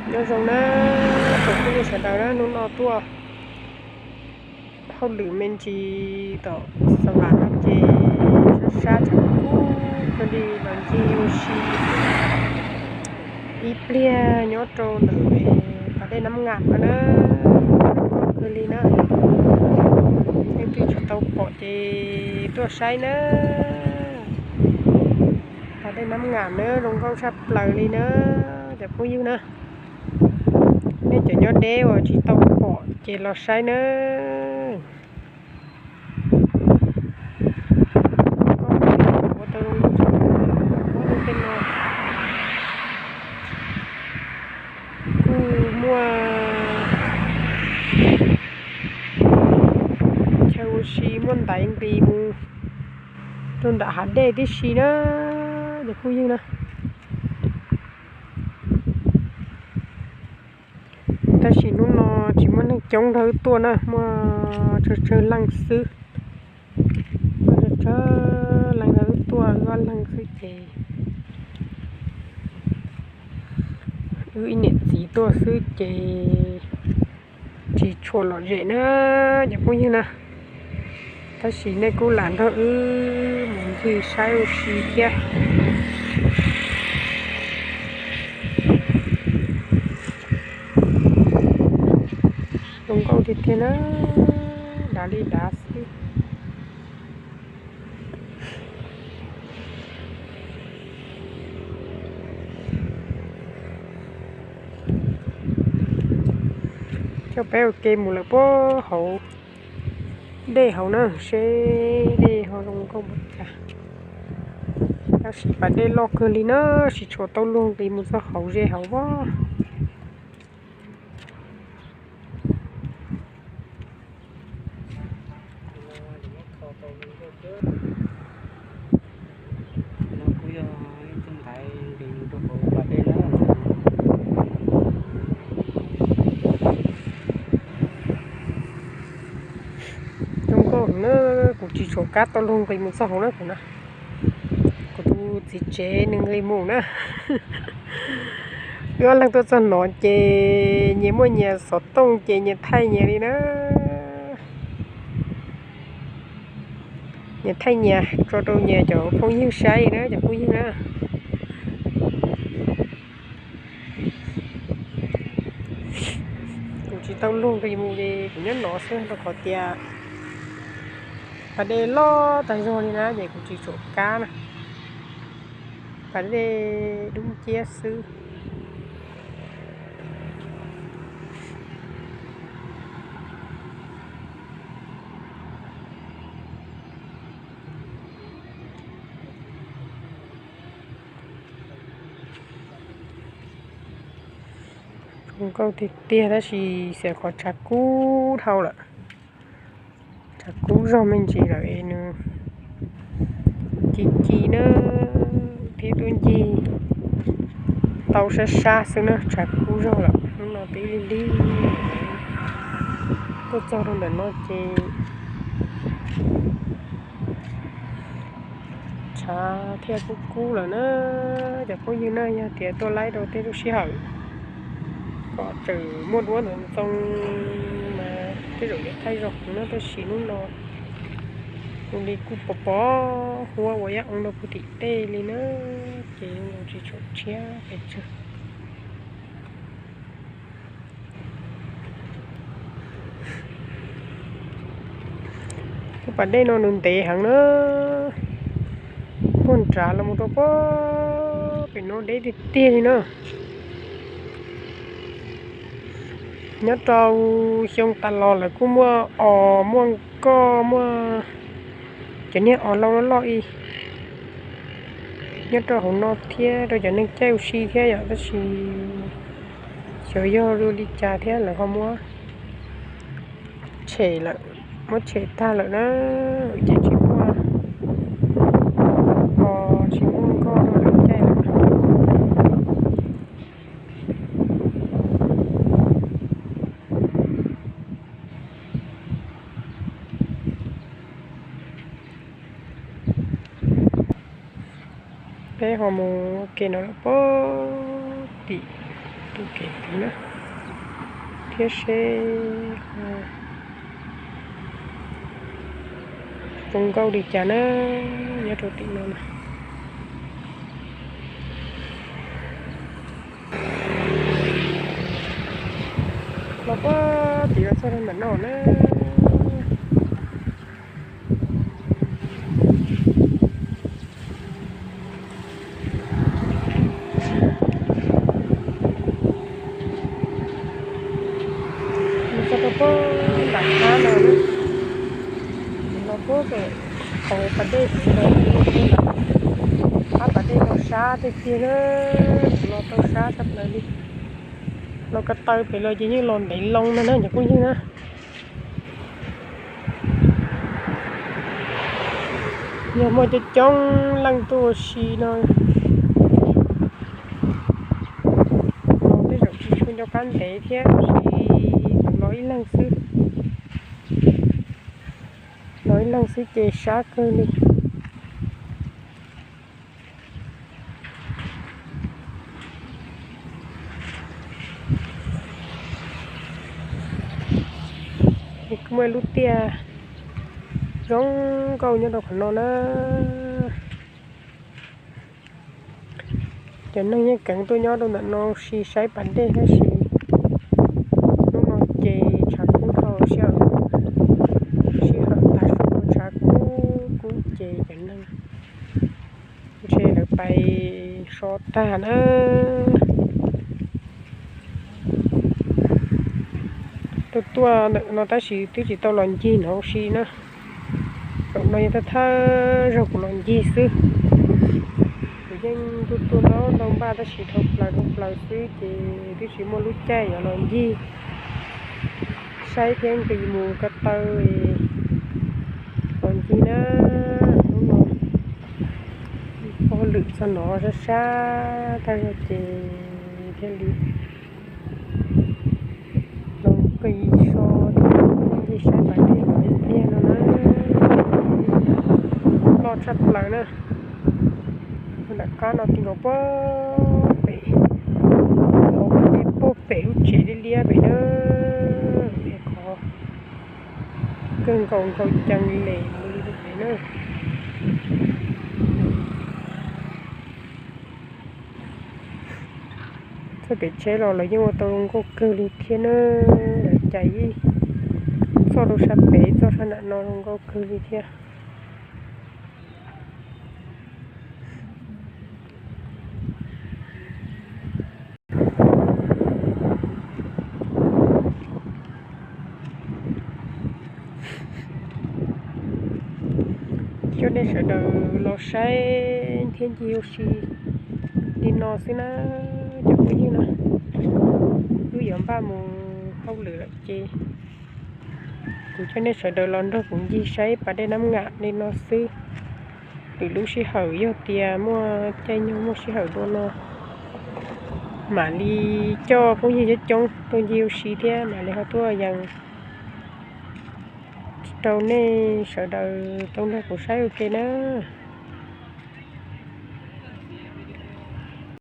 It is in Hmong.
Nyob zoo na tsoom phooj ywg sawv daws na, hnub no tuaj hauj lwm me ntsis tom Xav Vam no ces sab sab tshav kub kawg li los ncig ua si ib pliag nyob rau ntawm pas dej Nab Ngam no na, zoo nkauj kawg li na. Leej twg tsis tau pom ces tuaj saib na. Pas dej Nab Ngam na zoo nkauj tshaj plaws li na cov phooj ywg na. Nej cov nyob deb uas tsis tau pom ces los saib na. Ua tau zoo nkauj tshaj plaws, tej no kuj muaj chaw ua si, muaj ntaiv nqis mus rau nram hav dej tib si na cov phooj ywg na. Tab sis hnub no tsis muaj neeg coob nrog wb tuaj na, muaj tsawg tsawg leej xwb. Muaj tsawg tsawg leej nrog wb tuaj, wb ob leeg xwb ces, wb ib niam txiv tuaj xwb ces tsis tshua lom zem na cov phooj ywg na. Tab sis nej kuj lam nrog wb mus ncig saib ua si thiab. Zoo nkauj tiag tiag na, dav li dav xwb. Coj peb ua ke mus lawm puag hauv dej hauv na, seb dej ho zoo nkauj npaum cas. Tab sis pas dej loj kawg li na, tsis tshua tau luag nqis mus txog hauv ze hauv voj. No kuj yog ib tug ntaiv nqis mus rau hauv pas dej na. Zoo nkauj na, kuv tsis tshua kam tau luag nqis mus txog hauv na kuv na. Kuv tus txiv tsev nws nqis mus na. Wb ob leeg tuaj txog no ces nyias muaj nyias xov tooj ces nyias thaij nyias li na. Nyias thaij nyias tso rau nyias cov phooj ywg saib na cov phooj ywg na. Kuv tsis tau luag nqis mus li, kuv nyob no xwb rau qhov tias pas dej loj tag zog li na ces kuv tsis tshua kam na. Pas dej dub nciab xwb. Zoo nkauj tiag tiag tab sis xyov qhov tshav kub dhau lawm. Tshav kub zog me ntsis lawm es nws ci ci na, thiab tuaj ncig tau sab sab xwb na, tshav kub zog lawm. Hnub no twb lig lig tuaj txog rau ntawm no ces tshav thiaj kub kub lawm na. Cov phooj ywg na, yog tias tuaj laib rau tej lub sij hawm kom tseem muaj duab ntxoov ntxoo mas tej zaum yuav thaij zoo na, tab sis hnub no kuv li kuj pos pos huab ua yaj oo rau puag tim tej li na, ces zoo tsis tshua tshiab pes tsawg. Lub pas dej no nws ntev heev na, puag nrad los mus rau puag pem no deb tiag tiag li na. Nyob rau xyoo tas los lawv kuj muaj os, muaj nkoj, muaj cov niag os lau loj loj ib nyob rau hauv no thiab rau cov neeg caij ua si thiab yom, tab sis xyov yog li cas thiab lawv ho muab tshem lawm, muab tshem tag lawm na, ces tsis muaj os tsis muaj nkoj rau lawv caij lawm. Peb ho mus ua ke no lawm puag tim Thiab seb zoo nkauj li cas na, nyob rau tim no na. Los puag tim no txog rau ntawm no na. Mus txog rau puag nram qab no, los puag pem hauv pas dej, qab pas dej no sab tiag tiag na, los tau sab tshaj plaws li. Los ko taw pem los ces yeej los ntev loo no na cov phooj ywg na. Yog muaj coob coob leej tuaj ua si no, los tej zaum tsis tshua nco qab ntev thiab, tab sis los ib leeg xwb, los ib leeg xwb ces sab kawg li. Es kuj muaj ib lub tiaj zoo nkauj nyob rau qhov no na. Cov neeg yeej kheev tuaj nyob rau ntawm no ua si saib pas dej tab sis hnub no ces tshav kub dhau sij hawm, sij hawm tav su tshav kub kub ces cov neeg ntshe lawv pais so tag na. Tuaj tuaj ntawm no tab sis twb tsis tau los ncig no ua si na. Zaum no yog thawj thawj zaug kuv los ncig xwb. Kuv yeej tuaj tuaj ntau ntau npaj tab sis dhau plaws dhau plaws xwb ces twb tsis muaj lub caij yuav los ncig saib thiab nqis mus ko taw los ncig na. Hnub no hauj lwm txog no sab sab tag zog ces thiaj li los nqis so thiab ncig saib pas dej los ib pliag no na. Loj tshaj plaws na. Nram qab no ti nkaus puag pem, hauv pas dej puag pem lub tsev liab liab pem na. Es qhov kawg nkaus nkaus cees lem mus li pem na. Txoj kev tsheb los lawv yeej ua tau zoo nkauj kawg li thiab na. Lawv cais ib txoj rau sab pem ib txoj sab nram no zoo nkauj kawg li thiab. Coj nej sawv daws los saib thiab ncig ua si li no xwb na cov phooj ywg na. Wb yuav npaj mus hauj lwm lawm ces kuv coj nej sawv daws los nrog kuv ncig saib pas dej Nab Ngam li no xwb. Lwm lub sij hawm yog tias muaj caij nyoog muaj sij hawm dua no mam li coj phooj ywg coob coob tuaj ncig ua si thiab mam li ho tuaj yees rau nej sawv daws tau nrog kuv saib ua ke na.